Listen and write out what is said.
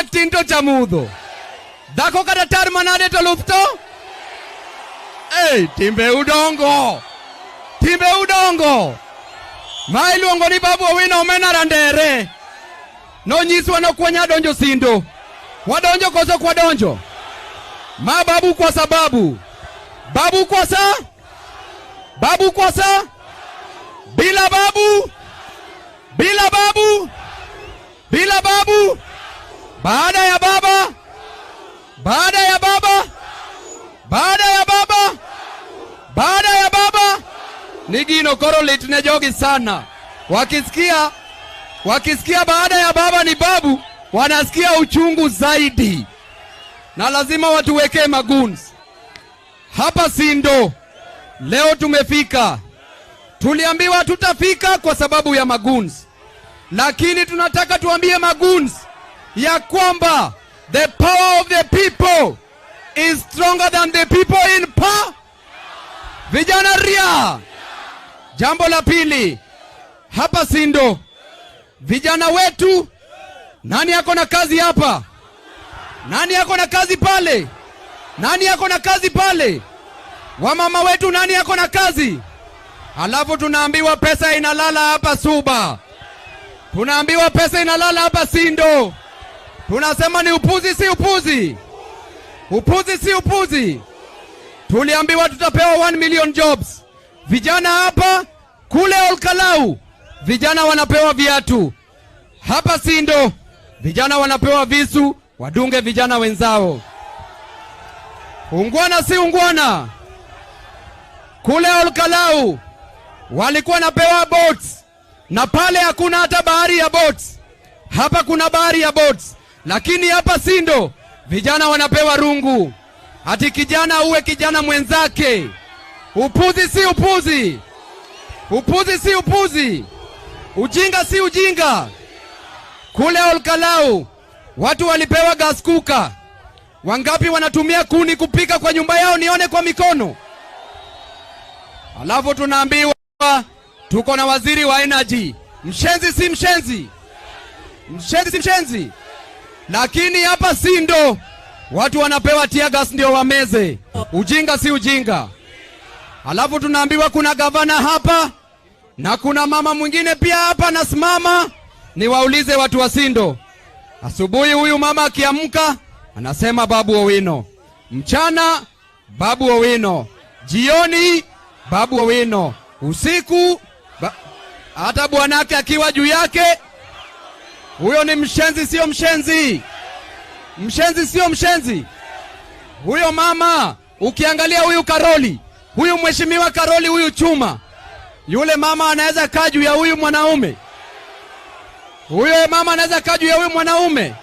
Tinto chamudho. Dhako kata tar manade to luth to. Hey, timbe udongo. Timbe udongo. Ma iluongo ni Babu Owino Omena Randere. Nonyiswa nok wanya donjo Sindo. Wadonjo koso ok wadonjo? Ma babu kwa sababu. Babu kwa sa? Babu kwa sa? Bila babu? Bila babu? Bila babu? Baada ya baba? Baada ya baba? Baada ya baba? Baada ya baba? Ni gino koro lit ne jogi sana. Wakisikia baada ya baba ni babu, wanasikia uchungu zaidi, na lazima watuwekee magoons. Hapa Sindo leo tumefika. Tuliambiwa tutafika kwa sababu ya magoons, lakini tunataka tuambie magoons ya kwamba the power of the people is stronger than the people in power. Vijana ria. Jambo la pili, hapa Sindo vijana wetu, nani ako na kazi hapa? Nani ako na kazi pale? Nani ako na kazi pale? Wamama wetu, nani ako na kazi? Alafu tunaambiwa pesa inalala hapa Suba, tunaambiwa pesa inalala hapa Sindo. Tunasema ni upuzi, si upuzi? Upuzi, si upuzi? Tuliambiwa tutapewa 1 million jobs. Vijana hapa kule Olkalau, vijana wanapewa viatu. Hapa Sindo, vijana wanapewa visu, wadunge vijana wenzao. Ungwana si ungwana? Kule Olkalau walikuwa wanapewa boats, na pale hakuna hata bahari ya boats. Hapa kuna bahari ya boats, lakini hapa Sindo vijana wanapewa rungu. Ati kijana uwe kijana mwenzake. Upuzi si upuzi? Upuzi si upuzi? Ujinga si ujinga? Kule Olkalau watu walipewa gas cooker. Wangapi wanatumia kuni kupika kwa nyumba yao? Nione kwa mikono. Alafu tunaambiwa tuko na waziri wa energy. Mshenzi si mshenzi? Mshenzi si mshenzi? Lakini hapa Sindo watu wanapewa tear gas ndio wameze. Ujinga si ujinga? Alafu tunaambiwa kuna gavana hapa na kuna mama mwingine pia hapa anasimama. Niwaulize watu wa Sindo, asubuhi huyu mama akiamka anasema Babu Owino, mchana Babu Owino, jioni Babu Owino, usiku hata bwanake akiwa juu yake. Huyo ni mshenzi, sio mshenzi? Mshenzi, sio mshenzi? Huyo mama, ukiangalia huyu Karoli, huyu mheshimiwa Karoli, huyu chuma, yule mama anaweza kaa juu ya huyu mwanaume? Huyo mama anaweza kaa juu ya huyu mwanaume?